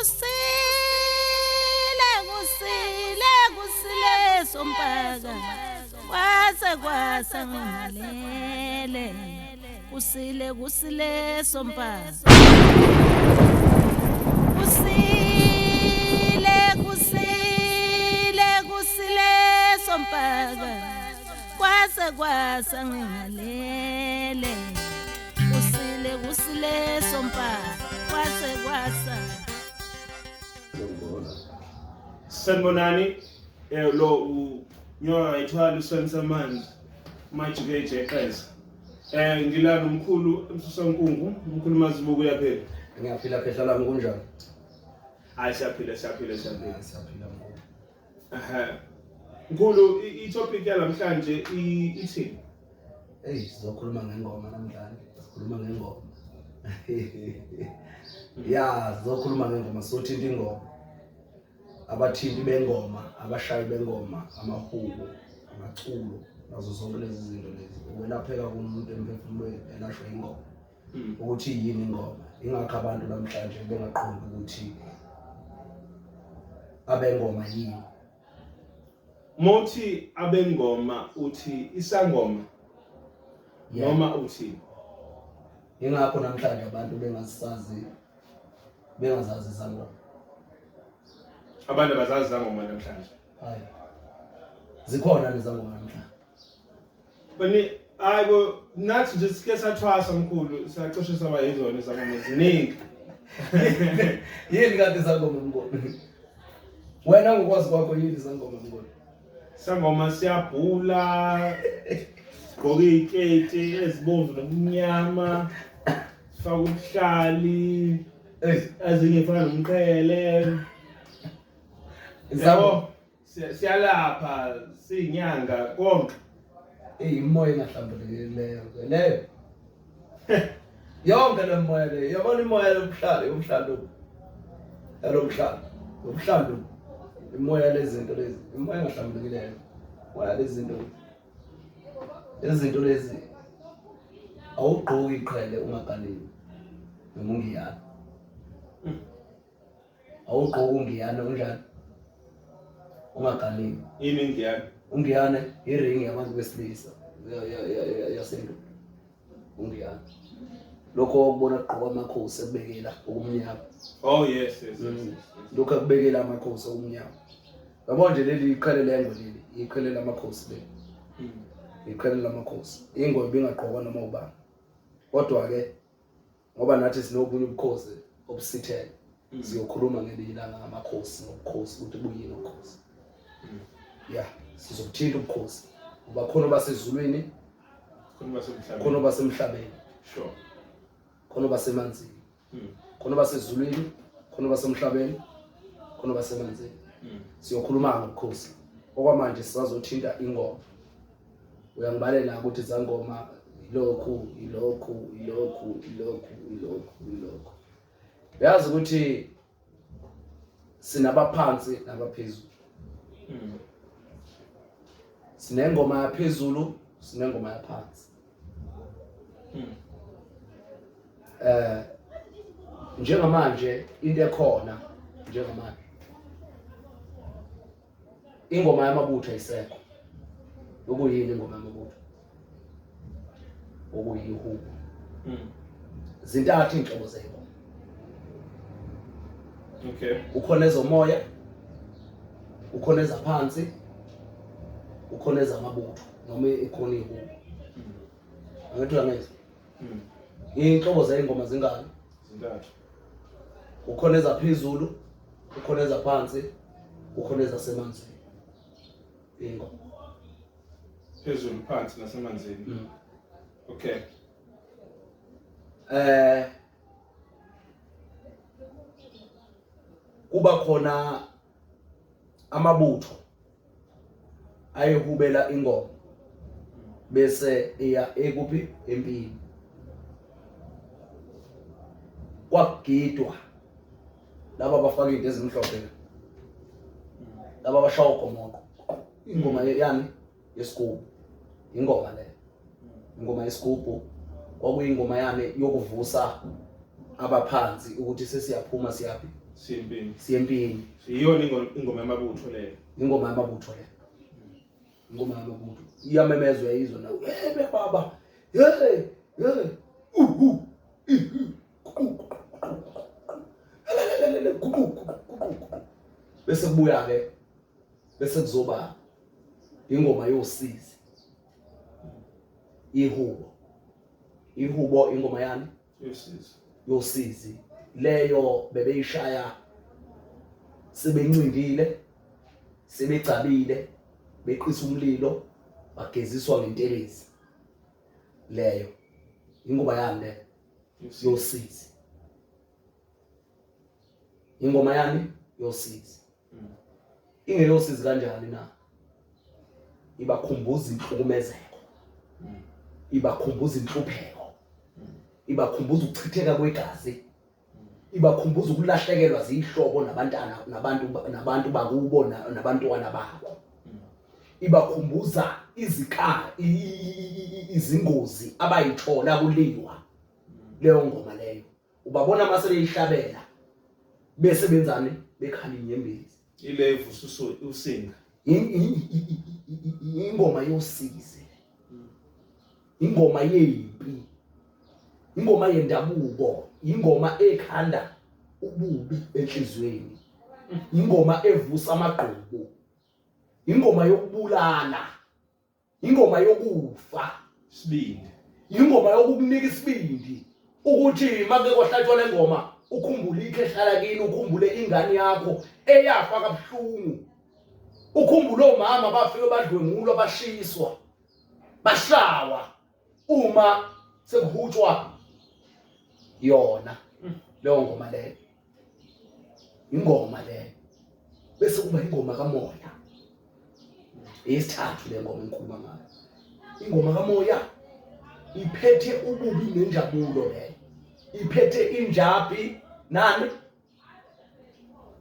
Kusile kusile kusile sompaka kwase kwasa ngingalele kusile kusile sompaka kusile kusile kusile sompaka kwase kwasa ngingalele kusile kusile sompaka kwase kwasa. Sanibonani, lo unyoka ithwala usani samanzi majike ejeqeza. Ngila nomkhulu Msusankungu, umkhulu Mazibuko, uyaphila? Ngiyaphila phehla lami, kunjani? Hayi, siyaphila, siyaphila, siyaphila. Siyaphila mkhulu. Ehhe. Mkhulu, i-topic yalamhlanje ithini? Hey, sizokhuluma ngengoma namhlanje. Sikhuluma ngengoma. Ya, sizokhuluma ngengoma, sothinta ingoma. Abathinti bengoma, abashayi bengoma, amahubo, amaculo, nazo zonke lezi zinto lezi. Ukwelapheka komuntu emphefumulweni elashwa ingoma. Ukuthi yini ingoma? Ingakho abantu namhlanje bengaqondi ukuthi abengoma yini. Mothi abengoma, uthi isangoma noma uthi? Ingakho namhlanje abantu bengasazi, bengazazi izangoma. Abantu abazazi izangoma namhlanje. Hayi. Zikhona lezangoma namhlanje. Bani, hayi bo, nathi nje sike sathwasa mkhulu, sacishe saba yizona izangoma eziningi. Yini kanti izangoma mngoni? Wena ngokwazi kwakho yini izangoma mngoni? Sangoma siyabhula, sigqoke iy'keti ezibomvu nokumnyama, sifake ubuhlali, ezinye ifana nomqhele. Izangoma Siyalapha, siyinyanga konke. Eyi, imoya engahlambulukileyo leyo. Yonke le moya le, yabona imoya yobuhlalo, yobuhlalo. Yalobuhlalo, yobuhlalo. Imoya lezinto lezi, imoya engahlambulukileyo. Moya lezinto. Lezi zinto lezi awugqoki iqhele ungaganiwe noma ungiyana. Awugqoki ungiyana unjani? Ungaganiwe. Yini ingiyana? Ungiyane iringi yabantu besilisa yasendulo. Ungiyane. Lokho okubona kugqoka amakhosi ekubekela okumnyama. Oh yes. Lokho akubekela amakhosi okumnyama. Yabo nje leli iqhele lengwe leli, iqhele lamakhosi leli. Iqhele lamakhosi. Ingwe ibingagqokwa noma ubani. Kodwa ke ngoba nathi sinobunye ubukhosi obusithele. Siyokhuluma ngelinye ilanga ngamakhosi, ngobukhosi ukuthi buyini ubukhosi. Yeah, sizobuthinta ubukhosi. Ngoba khona basezulwini, Khona basemhlabeni. Khona basemhlabeni, khona basemanzini. Khona basezulwini, khona basemhlabeni, khona basemanzini. Siyokhuluma ngobukhosi. Okwamanje sisazothinta ingoma. Uyangibalela ukuthi zangoma ilokhu, ilokhu, ilokhu, ilokhu, ilokhu, ilokhu. Uyazi ukuthi sinabaphansi nabaphezulu. Sinengoma yaphezulu, sinengoma yaphansi. Njengamanje into ekhona njengamanje, ingoma yamabutho ayisekho. Okuyini ingoma yamabutho? Okuyihubo. Zintathu inhlobo zengoma. Ukhona ezomoya, ukhona ezaphansi, ukhona ezamabutho noma ikhona ihubo. Angithi uyangizwa? Iy'nhlobo zey'ngoma zingaki? Zintathu. Ukhona ezaphezulu, ukhona ezaphansi, ukhona ezasemanzini. Ingoma. Phezulu, phansi nasemanzini. Okay. Kuba khona amabutho ayehubela ingoma bese eya ekuphi empini, kwagidwa laba abafaka into ezimhlophe, laba abashaya ugomoqo, ingoma yani yesigubhu, ingoma leyo, ingoma yesigubhu kwakuyingoma yani yokuvusa Abaphansi ukuthi sesiyaphuma siyaphi? Siyempini. Siyempini. Iyona ingoma yamabutho leyo. Ingoma yamabutho leyo. Ingoma yamabutho. Iyamemezwa uyayizwa nawe. Hey baba. Hey, hey. Uhu. Bese kubuya ke bese kuzoba ingoma yosizi. Ihubo. Ihubo ingoma yani? Yosizi. Yosizi. Leyo bebeyishaya sebencindile sebegcabile beqisa umlilo bageziswa ngentelezi leyo ingoma yani le yosizi ingoma yani yosizi ingeyosizi kanjani na ibakhumbuza inhlukumezeko ibakhumbuza inhlupheko ibakhumbuza ukuchitheka kwegazi ibakhumbuza ukulahlekelwa zihlobo nabantana nabantu nabantu bakubo nabantwana babo ibakhumbuza izika izingozi abayithola kuliwa leyo ngoma leyo ubabona mase beyihlabela bese benzani bekhala inyembezi ile ivusa usinga ingoma yosizi ingoma yempi ingoma yendabuko ingoma ekhanda ububi enhlizweni ingoma evusa amagqubu ingoma yokubulala ingoma yokufa isibindi ingoma yokukunika isibindi ukuthi make kwahlatshwa le ngoma ukhumbule ikhehla lakini ukhumbule ingane yakho eyafa kabuhlungu ukhumbule omama bafike badlwengulwa bashiswa bashawa uma sekuhutshwa yona leyo ngoma leyo ingoma leyo bese kuba ingoma kamoya eyesithathu le ngoma engikhuluma ngayo ingoma kamoya iphethe ububi nenjabulo leyo iphethe injabi nani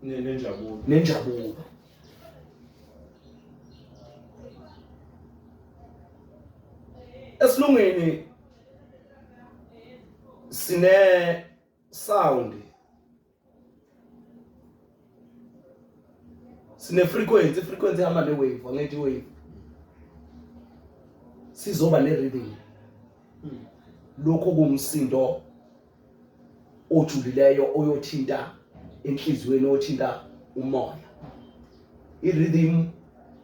nenjabulo nenjabulo esilungwini sine sound sine frequency frequency ihamba ne wave angithi wave sizoba ne rhythm lokho kumsindo ojulileyo oyothinta enhliziyweni othinta umoya i-rhythm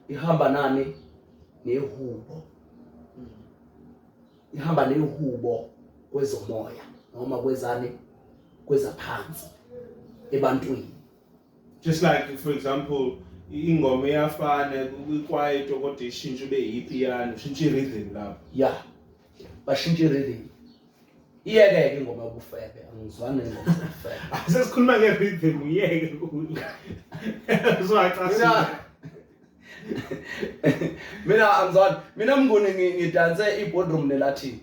ihamba nani nehubo ihamba nehubo kwezomoya noma kwezani kwezaphansi ebantwini just like for example ingoma iyafana kwikwaito kodwa ishintshe ube yipiano ushintshe i-rhythm lapho ya bashintshe i-rhythm iyeke-ke ingoma yobufebe angizwani nengoma yobufebe sesikhuluma nge-rhythm uyeke mina mina angizwani mina mnguni ngidanse i-boardroom nelathini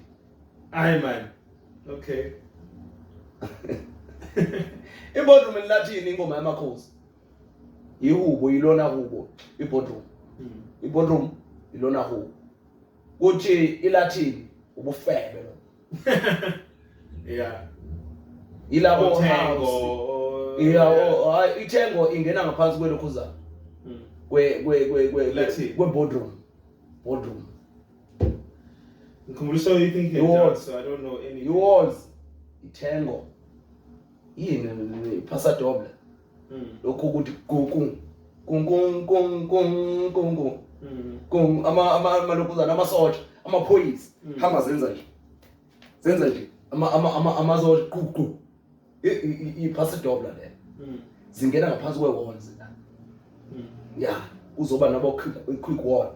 hayi man okay i-boardroom nelathini ingoma yamakhosi ihubo ilona hubo i-boardroom i-boardroom ilona hubo kuthi ilathini ubufebe lo yeah yilabo house yeah hayi ithengo ingena ngaphansi kwelokhuzana kwe kwe kwe kwe kwe boardroom boardroom Ngikhumbula so you think you dance, so I don't know any. You walls ithengo yini phasa doble lokhu ukuthi kuku kung kung kung kung kung kung kung ama ama amalokuzana amasotsha amaphoyisa hamba zenza nje zenza nje ama ama ama amasotsha qu qu iphasa dobla le zingena ngaphansi kwe walls la ya kuzoba nabo quick wall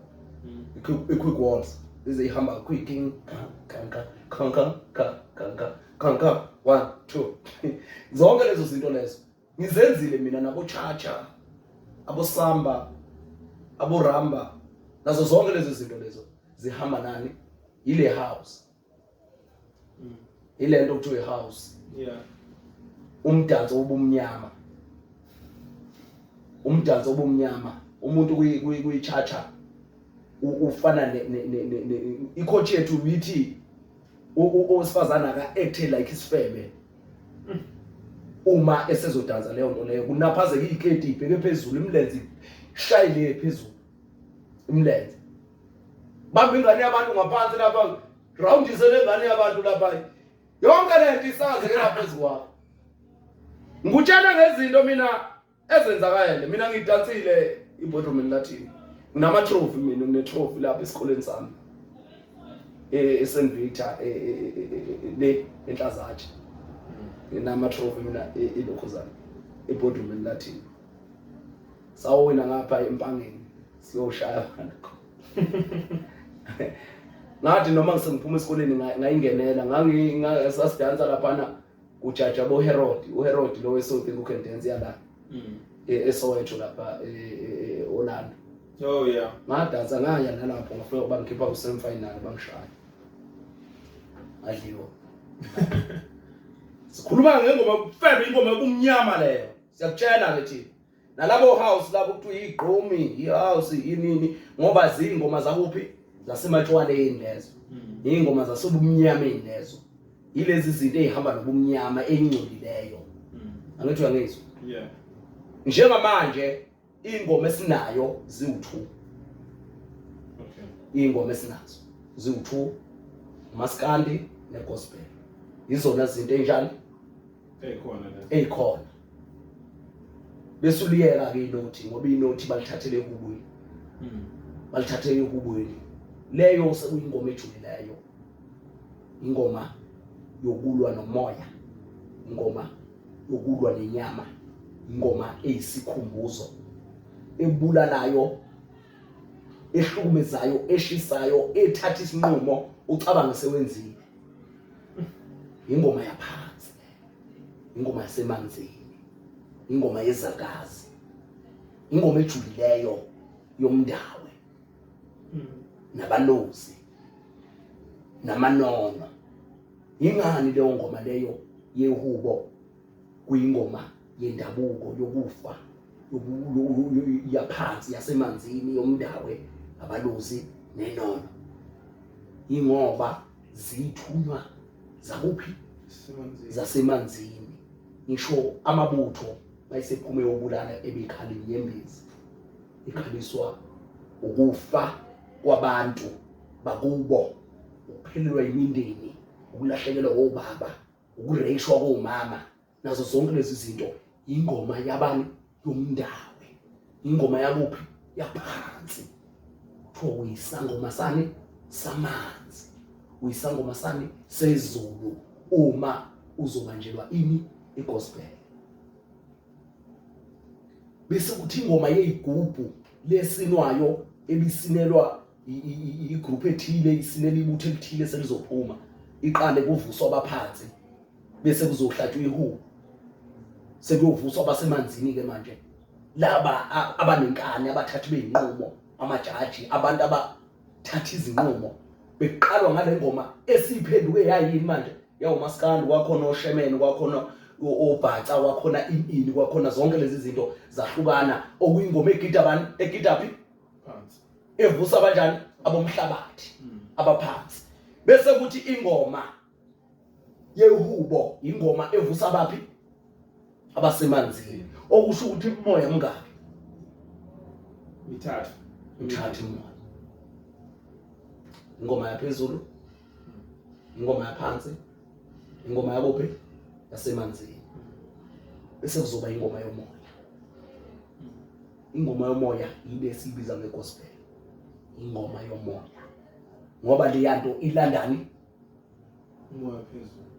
quick walls ize ihamba quick king ka ka ka ka ka ka ka ka 1 2 zonke lezo zinto lezo ngizenzile mina nabo-chacha abosamba aboramba nazo zonke lezo zinto lezo zihamba nani yile house ile nto kuthiwa i-house yeah umdanso wobumnyama umdanso wobumnyama umuntu kuyi-chacha ufana i-coach yethu bithi owesifazane aka-acte like isifebe Uma esezodansa leyo nto leyo kunaphazeka iy'keti ibheke phezulu, imilenze ishayile phezulu, imilenze bamba ingane yabantu ngaphansi lapha, roundise le ngane yabantu lapha, yonke le nto isakazekela phezu kwakho. Ngikutshela ngezinto mina ezenzakele. Mina ngidansile iBoardroom and Latin, nginama-trophy mina, ngine-trophy lapha esikoleni sami eSt Victor le enhlazatshe, nginama-trophy mina ilokhuzana eBoardroom and Latin. Sawina ngapha eMpangeni, siyoshaya abantu khona. Ngathi noma ngisengiphuma esikoleni ngayingenela, sasidansa laphana, kujaja boHerod, uHerod lo weSouth Who Can Dance yala eSoweto lapha e-Orlando. Oh yeah. Ngadansa, ngaya nalapho, ngafika bangikhipha ku semi final, bangishaya, adliwa. Sikhuluma ngengoma febe, ingoma yokumnyama leyo, siyakutshela ke thina. Nalabo house labo kuthiwa igqomi, i-house inini, ngoba ziyingoma zakuphi? Zasematshwaleni lezo, iy'ngoma zasebumnyameni lezo, yilezi zinto ey'hamba nobumnyama ey'ngcolileyo. Angithi uyangizwa? Yeah. Njengamanje iy'ngoma esinayo ziwu-2. Iy'ngoma esinazo ziwu-2, umaskandi negospel, yizona zinto ey'njani? Ekhona le. Ey'khona. Bese uliyeka-ke inothi, ngoba inothi balithathele ehubweni, balithathele ehubweni. Leyo sekuyingoma ejulileyo, ingoma yokulwa nomoya, ingoma yokulwa nenyama, ingoma eyisikhumbuzo, ebulalayo, ehlukumezayo, eshisayo, ethatha isinqumo ucabange sewenzile. Ingoma yaphansi, ingoma yasemanzini, ingoma yezalukazi, ingoma ejulileyo yomndawe nabalozi namanono. Ingani leyo ngoma leyo yehubo kuyingoma yendabuko yokufa, yaphansi, yasemanzini, yomndawe, abalozi nenono, ingoba zithunywa zakuphi? Semanzini. Zasemanzini. Ngisho amabutho mayisephume yobulala ebekhala inyembezi, ikhaliswa ukufa kwabantu bakubo, ukuphelelwa imindeni, ukulahlekelwa obaba, ukureyishwa komama, nazo zonke lezi zinto. Ingoma yabani? Yomndawe. Ingoma yakuphi? Yaphansi. Kuthiwa uyisangoma sani? Samanzi. Uyisangoma sani? Sezulu. Uma uzobanjelwa ini? Igospel. Bese kuthi ingoma yeyigubhu lesinwayo, ebisinelwa igroup ethile, isinela ibutho elithile selizophuma, iqale kuvuswa abaphansi, bese kuzohlatshwa ihubo, sekuyovuswa abasemanzini ke manje, laba abanenkani, abathathi beyinqumo, amajaji, abantu abathatha izinqumo. Bekuqalwa ngale ngoma esiphenduke yayini manje, yawumaskandi, kwakhona oshemene, kwakhona obhaca, kwakhona ini, kwakhona zonke lezi zinto zahlukana, okuyingoma egida bani? Egida phi? Phansi. Evusa abanjani? Abomhlabathi, abaphansi. Bese kuthi ingoma yehubo, ingoma evusa abaphi? Abasemanzini. Okusho ukuthi imoya mngaki? Mithathu. Uthatha imoya, ingoma yaphezulu, ingoma yaphansi, ingoma yakuphi? Yasemanzini. Bese kuzoba ingoma yomoya. Ingoma yomoya ile esiyibiza ngegospel, ingoma yomoya, ngoba leya nto ilandani? Umoya phezulu.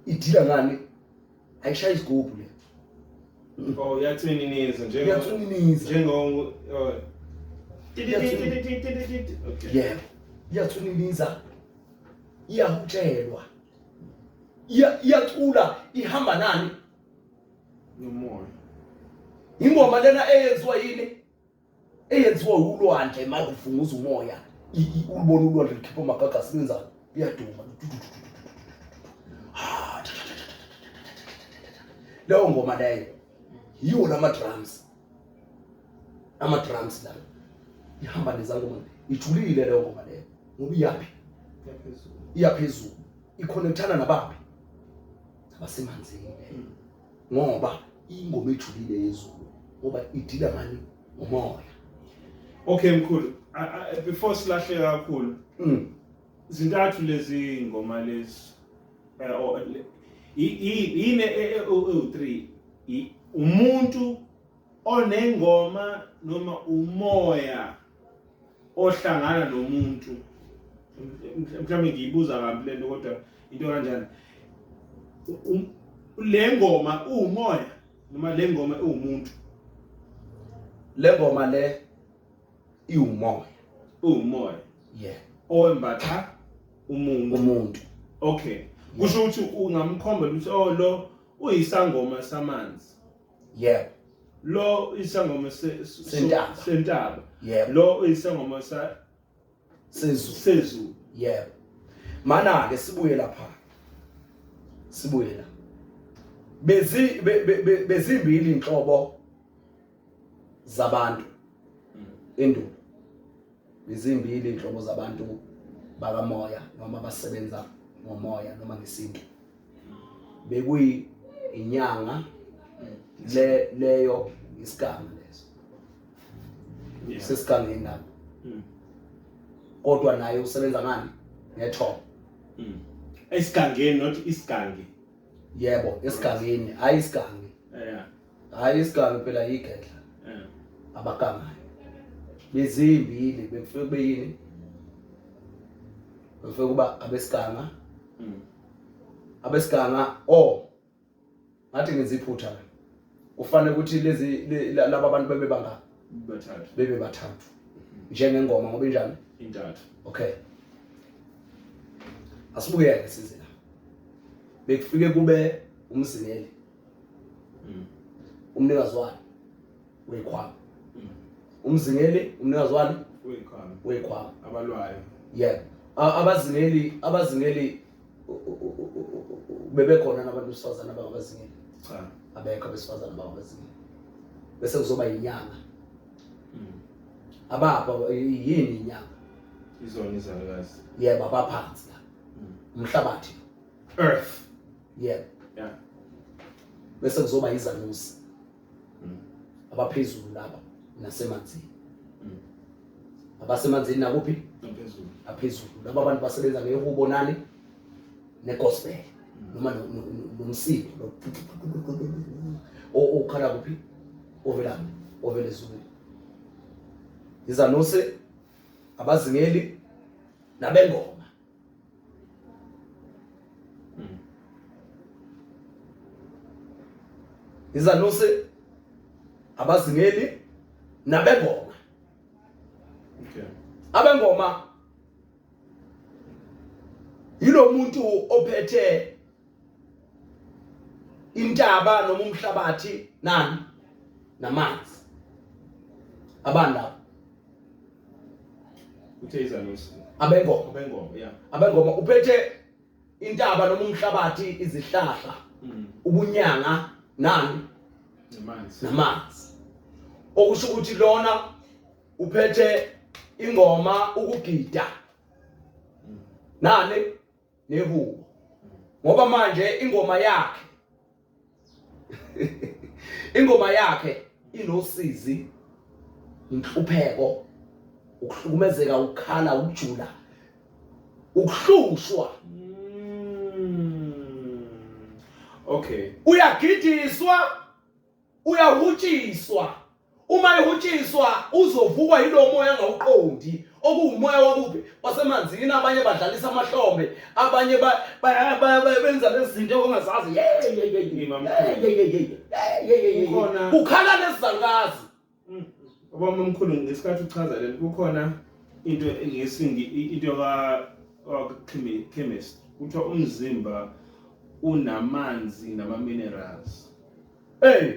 Idila ngani? Ayishaya isigubhu le. Oh, iyathwininiza njengo Iyathwininiza. Njengo, oh. Okay. Yebo, iyathwininiza, iyahutshelwa, iyacula, ihamba nani? Nomoya. Ingoma lena eyenziwa yini? Eyenziwa ulwandle makuvunguza umoya. Ulubona ulwandle lukhipha amagagasi, lwenzani? Liyaduma. Ah, ta, ta, ta, ta, ta, ta, ta, ta. Leyo ngoma leyo yiwo lama drums, ama drums la ihamba nezangoma. Ijulile leyo ngoma leyo ngoba iyaphi? Yaphezulu. Iyaphezulu, iconnectana nabaphi? Abasemanzini leyo. Ngoba ingoma ejulile yezulu, ngoba idila ngani? Umoya. Okay mkhulu, before silahle kakhulu, zintathu lezi ngoma lezi, yini ewu-3? Umuntu onengoma noma umoya ohlangana nomuntu? Mhlawumbe ngiyibuza kabi lento, kodwa into kanjani, le ngoma uwumoya noma le ngoma iwumuntu? Le ngoma le iwumoya. Uwumoya. Yeah. Owembatha umuntu. Umuntu. Okay, kusho ukuthi ungamkhomba ukuthi oh, lo uyisangoma samanzi. Yebo. Lo isangoma sentaba. Sentaba. Yebo. Lo uyisangoma sa sezulu. Sezulu. Yebo. Mana ke sibuye lapha. Sibuye la. Bezi bezimbili inhlobo zabantu endulo. Bezimbili inhlobo zabantu bakamoya noma abasebenza ngomoya noma ngesintu. Bekuyi inyanga le leyo isiganga leso. Sesigangeni lapho. Kodwa naye usebenza ngani? Ngethongo. Esigangeni, not isigangi. Yebo, esigangeni, hayi isigangi. Hayi isigangi phela yigedla. Abagangayo. Bezimbili bekufike kube yini? Bekufike kuba abesiganga. Abesiganga oh ngathi ngenza iphutha la. Kufanele ukuthi lezi laba bantu bebe banga bathathu. Bebe bathathu. Njengengoma ngoba injani? Intathu. Okay. Asibuyeke size la. Bekufike kube umzingeli. Umnikazi wani? Wekhwama. Umzingeli umnikazi wani? Wekhwama. Wekhwama. Abalwayo. Yebo. Abazingeli bebekhona nabantu besifazane abangabazingeli. Cha. Abekho abesifazane abangabazingeli. Bese kuzoba inyanga. Abapha yini inyanga? Izona izalukazi. Yebo, abaphansi la. Umhlabathi. Earth. Yebo. Yeah. Bese kuzoba izanusi. Abaphezulu laba nasemanzini. Abasemanzini nakuphi? Aphezulu. Aphezulu. Laba abantu basebenza ngehubo nani? Negospel. Noma nomsindo lo okhala kuphi? Ovela ovela ezulwini. Izanusi, abazingeli nabengoma. Izanusi, abazingeli nabengoma. Okay. Abengoma yilo muntu ophethe intaba noma umhlabathi nani namanzi. Abani labo? Uthe izanusi. Abengoma. Abengoma, yeah. Abengoma uphethe intaba noma umhlabathi, izihlahla, ubunyanga nani namanzi. Namanzi. Okusho ukuthi lona uphethe ingoma, ukugida nani nehubo. Ngoba manje ingoma yakhe ingoma yakhe inosizi, inhlupheko, ukuhlukumezeka, ukukhala, ukujula, ukuhlushwa. Okay. Uyagidiswa, uyahutshiswa. Uma ehutshiswa uzovukwa yilo moya angawuqondi, okuwumoya wakuphi? Wasemanzini. Abanye badlalisa amahlombe, abanye benza lezi zinto ongazazi. Kukhona- Kukhala lesizalukazi. Ubaba omkhulu, ngesikhathi uchaza lento, kukhona into ngesingi, into ka chemist, kuthiwa umzimba unamanzi nama minerals. Hey,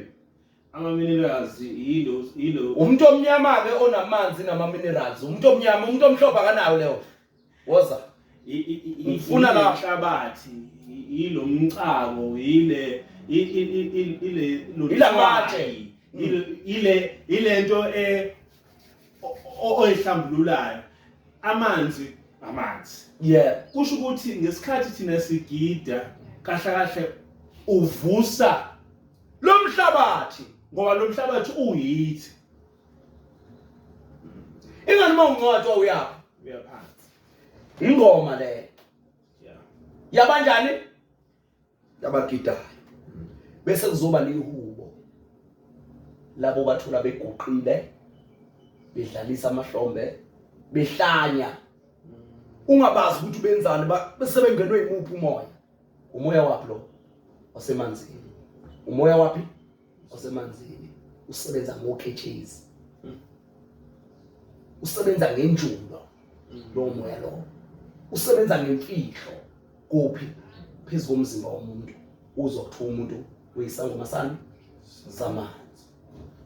Ama minerals yilo umuntu omnyama ke onamanzi nama minerals. Umuntu omnyama, umuntu omhlophe akanayo leyo. Woza. Ngifuna la. Inhlabathi, yilo mcako, yile ile Ilamatshe. ile ilento oyihlambululayo. Amanzi, amanzi. Kusho ukuthi ngesikhathi thina sigida, kahle kahle uvusa Umhlabathi. Ngoba lo mhlabathi uyithi. Ingani uma ungcwatshwa uyaphi? Uyaphansi. Ingoma leyo. Yeah. Yabanjani? Yabagidayo. Bese kuzoba lihubo. Labo bathola beguqile bedlalisa amahlombe behlanya. Ungabazi ukuthi benzani bese bengenwe imuphi umoya. Umoya waphi lo? Osemanzini. Umoya waphi? Osemanzini. Usebenza ngoketshezi. Usebenza ngenjulo lo moya lo. Usebenza ngemfihlo kuphi? Phezu komzimba womuntu. Uzwa kuthiwa umuntu uyisangoma sani? Samanzi.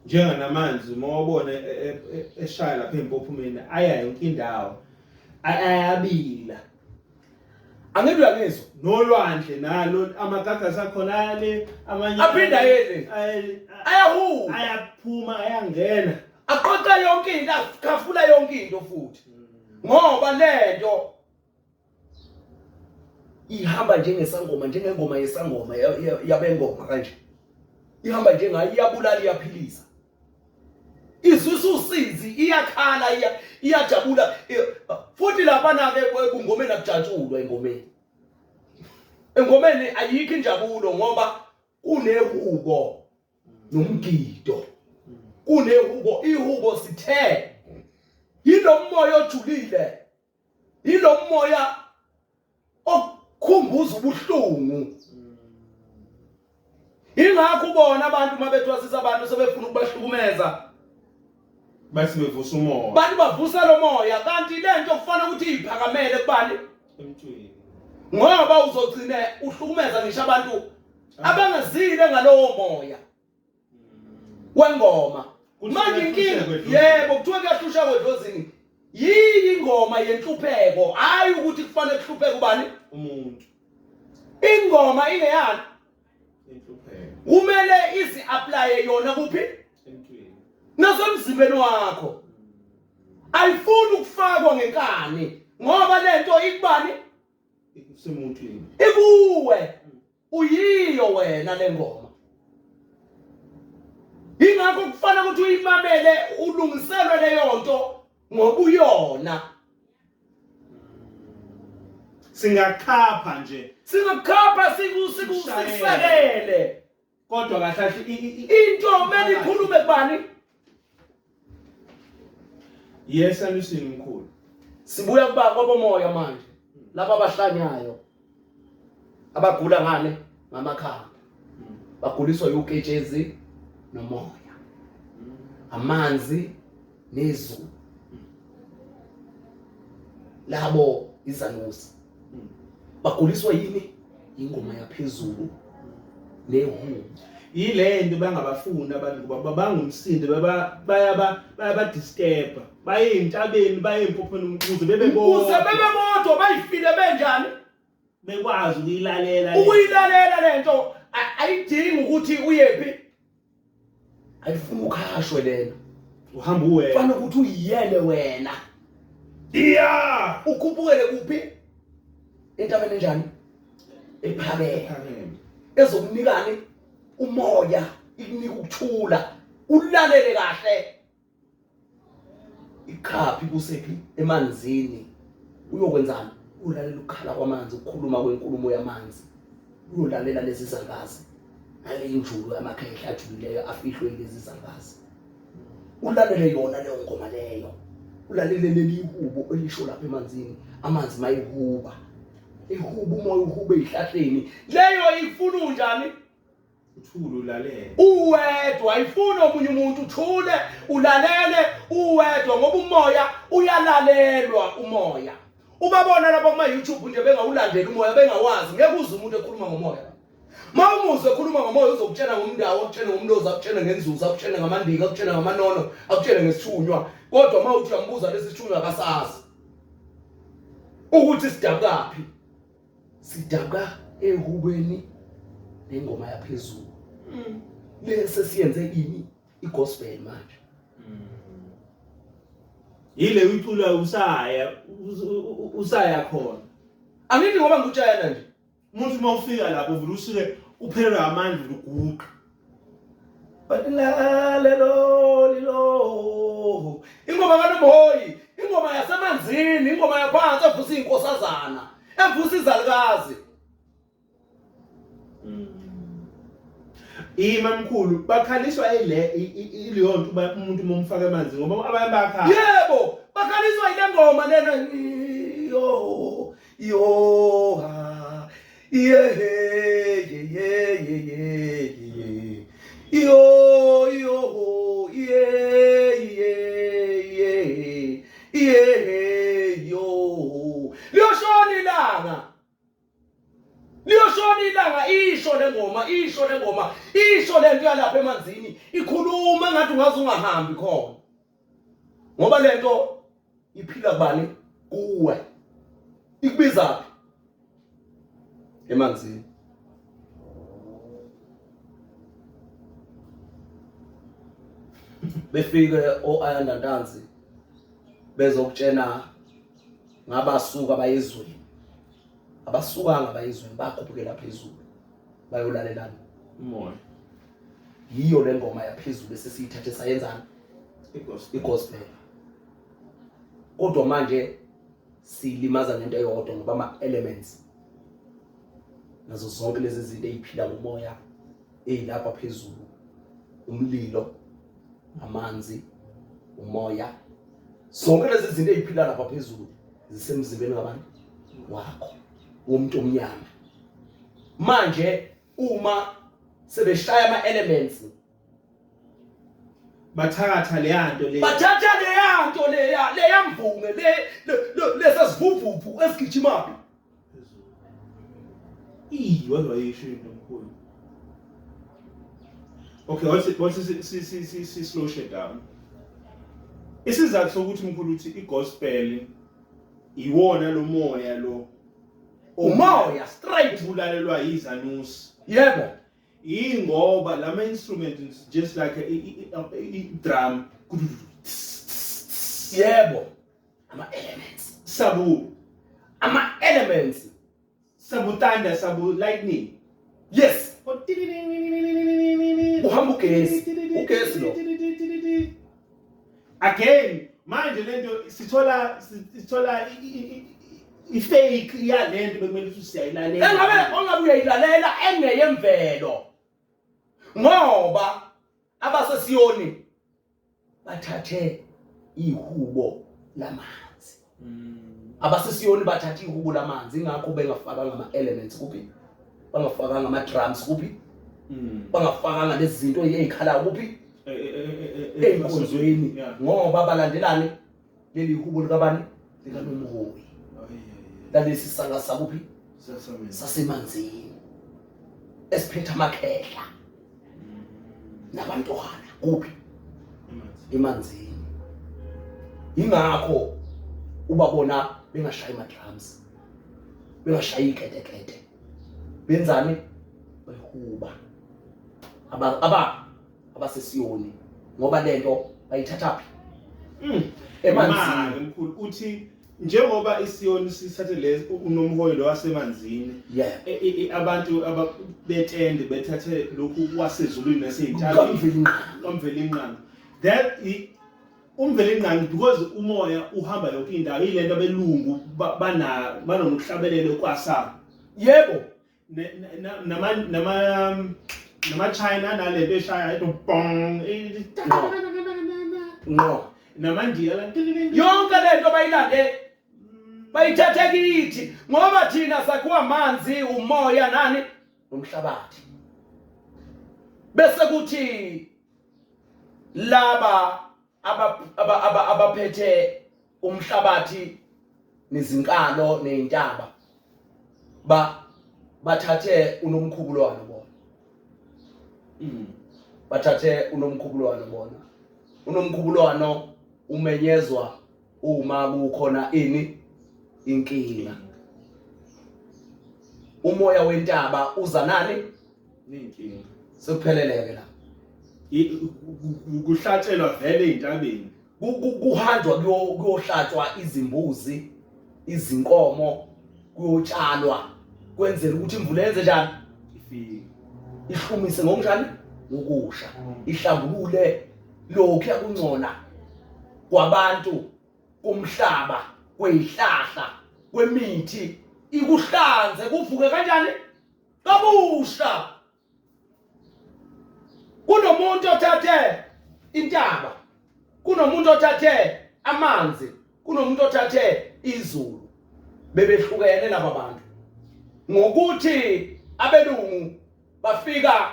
Njenganamanzi uma wabona eshaya lapha empophomeni aya yonke indawo. Ayabila. Angithi uyangizwa? Nolwandle nalo amagagasi akhona ayale amanye aphinda ayele. Ayahuba. Ayaphuma ayangena. Aqoqa yonke into, akhafula yonke into futhi. Ngoba lento ihamba njengesangoma, njengengoma yesangoma yabengoma kanje. Ihamba njengayo, iyabulala, iyaphilisa. Izwisa usizi, iyakhala, iyajabula. Futhi lapha na-ke ebungomeni akujatshulwa engomeni. Engomeni ayikho injabulo ngoba kunehubo nomgido. Kunehubo, ihubo sithe yilo moya ojulile, yilo moya okukhumbuza ubuhlungu. Ingakho ubona abantu uma bethwasisa abantu sebefuna ukubahlukumeza, bathi bevusa umoya, bathi bavusa lo moya, kanti lento kufanele ukuthi iphakamele kubani? Emntwini. Ngoba uzogcine uhlukumeza ngisho abantu abangazile ngalowo moya wengoma. Manje inkinga, yebo, kuthiwa kuyahlushwa kwedlozini. Yiyi ingoma yenhlupheko, hayi ukuthi kufanele kuhlupheke ubani? Umuntu. Ingoma ingeyani? Inhlupheko. Kumele izi apply yona kuphi? Emntwini. Nasemzimbeni wakho. Ayifuni ukufakwa ngenkani ngoba lento ikubani? Ikusemuntwini. Ikuwe. Uyiyo wena lengoma. Ingakho kufanele ukuthi uyimamele, ulungiselwe leyo nto ngoba uyona. Singakhapha nje. Singakhapha sikusekele. Kodwa kahle kahle into kumele ikhulume kubani? Yes, alusini mkhulu. Sibuya kuba kwabomoya manje. Laba abahlanyayo abagula ngane ngamakhanda baguliswa uketshezi nomoya, amanzi nezulu. Labo izanusi baguliswa yini? Ingoma yaphezulu nehubo. Yile nto bangabafuni abantu ngoba babangumsindo, bayabadisturba, baye entabeni, baye empopheni ukuze bebe bodwa. Ukuze bebe bodwa, bayifile benjani? Bekwazi ukuyilalela. Ukuyilalela lento ayidingi ukuthi uyephi. Ayifuni ukhashwe lena. Uhamba uwena. Kufanele ukuthi uyiyele wena. Yeah! Ukhuphukele kuphi? Entabeni enjani? Ephakeme. Ezokunikani umoya, ikunika ukuthula, ulalele kahle. Ikhaphi kusephi? Emanzini. Uyokwenzani? Ulalela ukukhala kwamanzi, ukukhuluma kwenkulumo yamanzi. Uyolalela lezi zangazi nale injulo yamakhehla ajulileyo afihlwe lezi zangazi. Ulalele yona leyo ngoma leyo. Ulalele leli hubo elisho lapha emanzini, amanzi mayihuba. Ihuba umoya uhube ezihlahleni. Leyo ifuna unjani? Uthule ulalele. Uwedwa, ayifuni omunye umuntu, uthule ulalele uwedwa ngoba umoya uyalalelwa umoya. Ubabona lapha kuma YouTube nje bengawulandeli umoya, bengawazi, ngeke uze umuntu ekhuluma ngomoya. Ma umuzwe ekhuluma ngomoya uzokutshela ngomndawo, akutshele ngomlozi, akutshele ngenzuzo, akutshele ngamandika, akutshele ngamanono, akutshele ngesithunywa. Kodwa uma uthi uyambuza lesi sithunywa akasazi ukuthi sidabukaphi. Sidabuka ehubeni nengoma yaphezulu. Lese siyenze ini igospel manje. Yile uyicula usaya khona. Angithi ngoba ngikutshela nje. Umuntu uma ufika lapho uvula usuke uphelelwe amandla uguqa. Balalelo lilo. Ingoma kaNomhoyi, ingoma yasemanzini, ingoma yaphansi evusa izinkosazana, evusa izalukazi. Ima mkhulu bakhaliswa ile ileyo nto uba umuntu uma umfaka emanzini ngoba abanye bayakhala. Yebo, bakhaliswa ile ngoma lena yo yo ha ye ye ye ye ye yo yo ye ye ye ye yo liyoshona ilanga liyoshona ilanga isho le ngoma isho le ngoma isho le nto yalapha emanzini ikhuluma ngathi ungaze ungahambi khona ngoba le nto iphila kubani kuwe ikubiza phi emanzini befike o-Ayanda Ntanzi bezokutshena ngabasuka bayezweni abasukanga bayezweni bakhuphukela phezulu bayolalelana umoya yiyo le ngoma yaphezulu esesiyithathe sayenzani igospel kodwa manje silimaza ngento eyodwa ngoba ama-elements nazo zonke lezi zinto eziphila ngomoya ezilapha phezulu umlilo amanzi umoya zonke lezi zinto eziphila lapha phezulu zisemzimbeni ngabantu wakho womuntu omnyama manje uma sebeshaya ama elements bathakatha leyanto le bathatha leyanto leya leyamvunge le lesasivuvuvu esigijimayo Ii waze wayisho into mkhulu. Okay, what's what's si si si si slow shit down. Isizathu sokuthi mkhulu uthi igospel iwona lo moya lo umoya straight ubulalelwa yizanusi. Yebo. Yingoba lama instruments just like i drum. Yebo. Ama elements. Sabu ama elements sabu thunder sabu lightning. Yes. Uhamba ugesi. Ugesi lo. Again manje lento sithola sithola i-fake yalento bekumele ukuthi siyayilalela. Engabe ongabe uyayilalela engeyemvelo. Ngoba abasesiyoni bathathe ihubo lamanzi. Abasesiyoni bathathe ihubo lamanzi ingakho bengafakanga ama elements kuphi? Bangafakanga ama drums kuphi? Bangafakanga lezi zinto ezikhalayo kuphi? Ey'nkonzweni ngoba balandelane leli hubo likabani likaNomhoyi lalesi sanga sakuphi sasemanzini esiphethe amakhehla nabantwana kuphi emanzini ingakho ubabona bengashayi ama drums bengashayi iketekete benzani behuba aba aba abasesiyoni ngoba lento bayithatha phi emanzini mkhulu uthi njengoba isiyoni sithathe le unomhoyi lo wasemanzini yeah abantu ababetende bethathe lokhu kwasezulwini naseyintabeni kwamvelinqangi that umvelinqangi because umoya uhamba yonke indawo ilento abelungu bana banokuhlabelelo kwasa yebo nama nama nama China nalento eshaya into bong ngqo namandiya la yonke lento bayilande bayithathe kithi ngoba thina sakhiwa amanzi umoya nani nomhlabathi bese kuthi laba abaphethe umhlabathi nezinkalo nezintaba ba bathathe unomkhubulwano bona bathathe unomkhubulwano bona unomkhubulwano umenyezwa uma kukhona ini inkinga umoya wentaba uza nani Nenkinga. Sekupheleleke la. Kuhlatshelwa vele ezintabeni. Kuhanjwa kuyohlatshwa izimbuzi, izinkomo, kuyotshalwa kwenzela ukuthi imvula yenze njani? Ifike. Ihlumise ngokunjani? Ngokusha. Ihlambulule lokhu yakungcola kwabantu, kumhlaba, kwezihlahla, kwemithi, ikuhlanze kuvuke kanjani? Kabusha. Kunomuntu othathe intaba, kunomuntu othathe amanzi, kunomuntu othathe izulu. Bebehlukene laba bantu ngokuthi abelungu bafika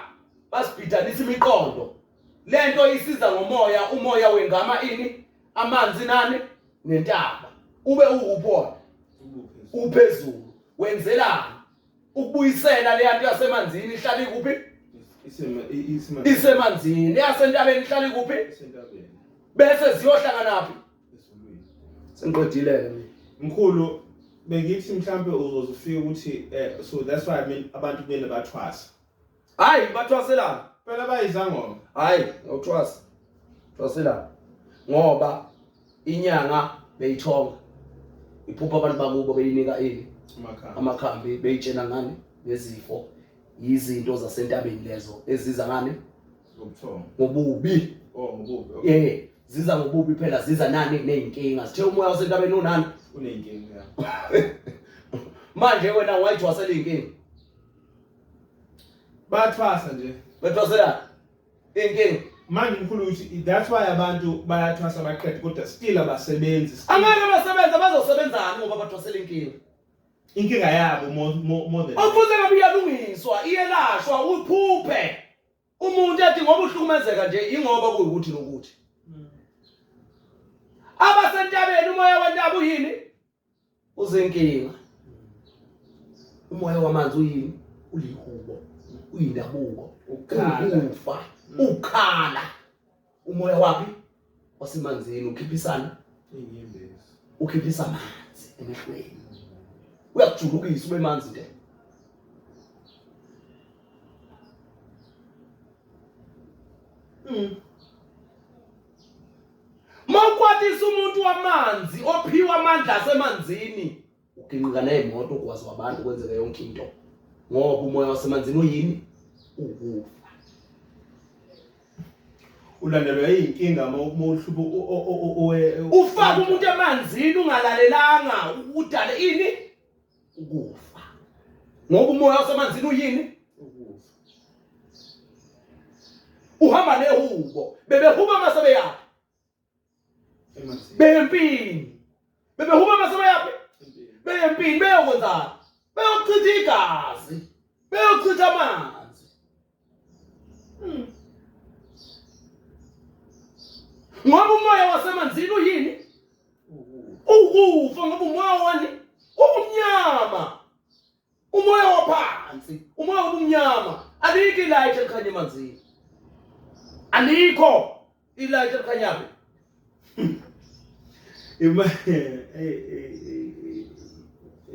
basibhidanisa imiqondo. Lento isiza ngomoya, umoya wengama ini, amanzi nani nentaba, ube uwuphi wona? Uphezulu. Wenzelani? Ukubuyisela leya nto yasemanzini ihlala ikuphi? Isemanzini. Eyasentabeni ihlala ikuphi? Bese ziyohlanganaphi? Sengiqedile mina. Mkhulu, bengithi mhlambe uzoze ufike ukuthi so that's why I mean abantu kumele bathwase. Hayi, bathwaselana. Phela bayizangoma. Hayi, awuthwasi. Thwaselana. Ngoba inyanga beyithonga. Iphupha abantu bakubo beyinika ini? Amakhambi. Amakhambi, beyitshena ngani? Ngezifo. Izinto zasentabeni lezo eziza ngani? Ngobuthongo. Ngobubi. Oh, ngobubi. Okay. Yeah, ziza ngobubi phela, ziza nani nezinkinga. Sithe umoya wasentabeni unani? Uneyinkinga. Manje wena wayithwasela inkinga. Bathwasa nje. Bathwasela inkinga. Manje mkhulu uthi that's why abantu bayathwasa baqede kodwa still abasebenzi. Angeke basebenze, bazosebenzani ngoba bathwasela inkinga. Inkinga yabo more than. Okufuze ngabe iyalungiswa, iyelashwa, uphuphe. Umuntu ethi ngoba uhlukumezeka nje ingoba kuyikuthi nokuthi. Abasentabeni umoya wentaba uyini? Uzenkinga. Umoya wamanzi uyini? Ulihubo, uyindabuko, ukufa, ukhala. Umoya wapi? Wasemanzini ukhiphisana inyembezi. Ukhiphisa amanzi emehlweni. Uyakujulukisa ube manzi nje. Mawukwatisa umuntu wamanzi ophiwa amandla asemanzini, uginqika nezimoto, ugwazi wabantu, kwenzeke yonke into. Ngoba umoya wasemanzini uyini? Ukufa. Ulandelwa yinkinga mawuhlupha ufaka umuntu emanzini ungalalelanga, udale ini? Ukufa. Ngoba umoya wasemanzini uyini? Ukufa. Uhamba nehubo, bebehuba mase beyaphi? Emanzini. Beyempini. Bebehuba mase beyaphi? Beyempini, beyokwenzani? Beyochitha igazi, beyochitha amanzi. Ngoba umoya wasemanzini uyini? Ukufa. Ngoba umoya wani? Umnyama. Umoya waphansi, umoya wobumnyama. Alikho ilight elikhanya emanzini. Alikho ilight elikhanya. Ima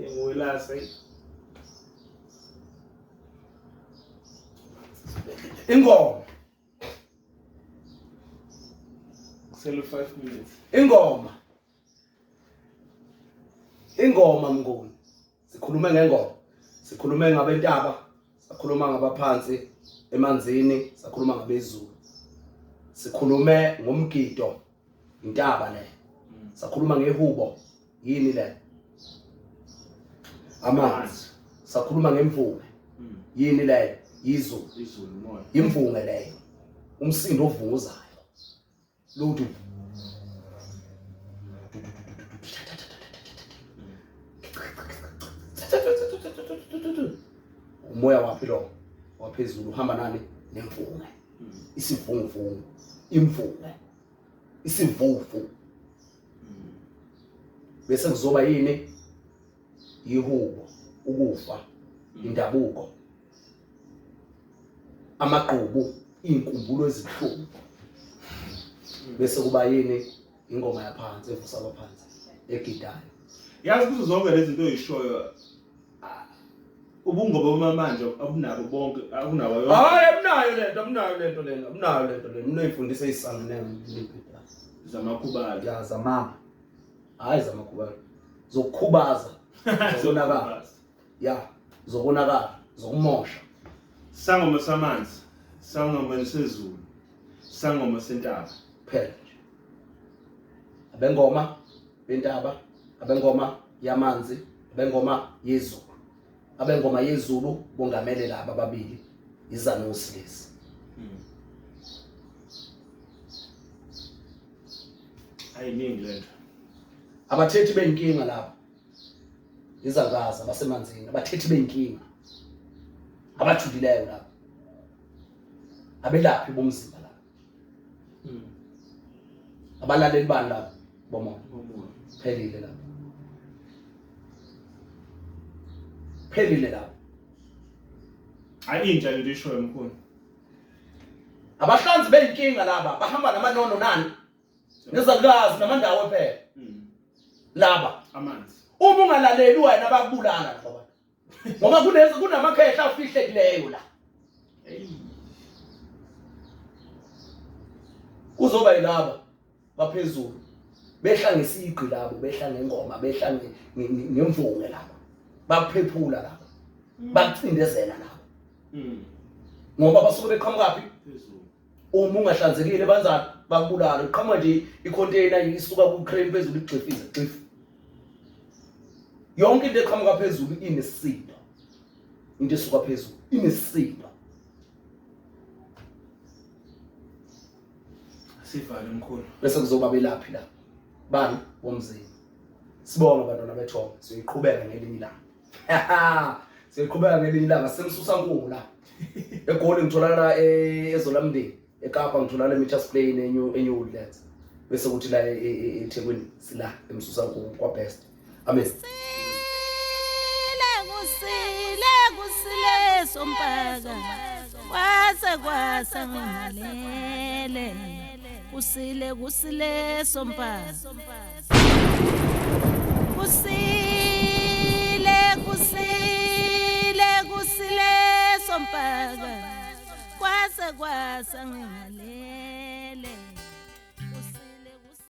ngwelasa. Ingoma. Selo 5 minutes. Ingoma. Ingoma Mnguni. Sikhulume ngengoma. Sikhulume ngabentaba, sakhuluma ngabaphansi emanzini, sakhuluma ngabezulu. Sikhulume ngomgido, intaba le. Sakhuluma ngehubo, yini le? Amanzi. Sakhuluma ngemvume. Yini le? Izulu. Izulu moya. Imvume leyo. Umsindo ovunguzayo. Lutho. Umoya waphi lo? Waphezulu uhamba nani? Nemvume. Isivunguvungu, imvume, isivuvu. Bese kuzoba yini? Ihubo, ukufa, indabuko, amagqubu, inkumbulo ezibuhlungu. Bese kuba yini? Ingoma yaphansi evusa abaphansi egidayo. Yazi kuzo zonke lezi zinto oyishoyo, ubungoba bamanje abunabo bonke, abunabo yonke. Hayi, abunayo lento, abunayo lento lena, abunayo lento lena. Unoyifundisa isangene ngempilo. Zamakhubalo. Ya zamama. Hayi zamakhubalo. Zokukhubaza. Zokonakala. Ya, zokonakala, zokumosha. Sangoma samanzi. Sangoma sezulu, sangoma sentaba. Phela nje. Abengoma bentaba, abengoma yamanzi, abengoma yezulu. Abengoma yezulu bongamele laba ababili, izanusi lezi. Ayiningi lento. Abathethi beyinkinga laba. Izalukazi abasemanzini, abathethi beyinkinga. Abajulileyo laba. Abelaphi bomzimba laba. Abalaleli bani laba bomoya. Phelile lapho. Phelile lapho. Ayi intsha lento ishoyo mkhulu. Abahlanzi beyinkinga laba bahamba namanono nani? Nezalukazi namandawo phela. Laba. Amanzi. Uma ungalaleli wena bakubulala laba bantu. Ngoba kunezi kunamakhehla afihlekileyo la. Kuzoba yilaba baphezulu behla ngesigqi labo, behla ngengoma, behla ngemvunge laba, bakuphephula laba, bakucindezela laba. Ngoba basuke beqhamukaphi? Uma ungahlanzekile banzani? Bakubulala. Iqhamuka nje i-container isuka ku-crane phezulu igxifize gxif. Yonke into eqhamuka phezulu inesisindo. Into esuka phezulu inesisindo. Sivale mkhulu. Bese kuzoba belaphi la. Bani bomzimba. Sibonga bantwana bethongo, siyoyiqhubeka ngelinye ilanga. Siyoyiqhubeka ngelinye ilanga semsusa nkulu la. EGoli ngitholakala eZolamndeni, eKapa ngitholakala eMitchells Plain eNew Woodlands. Bese kuthi la eThekwini sila emsusa nkulu kwa best. Amen. Kusile kusile kusile sompaka kwase kwasa ngingalele kusile kusile sompaka kusile kusile kusile sompaka kwase kwasa ngingalele.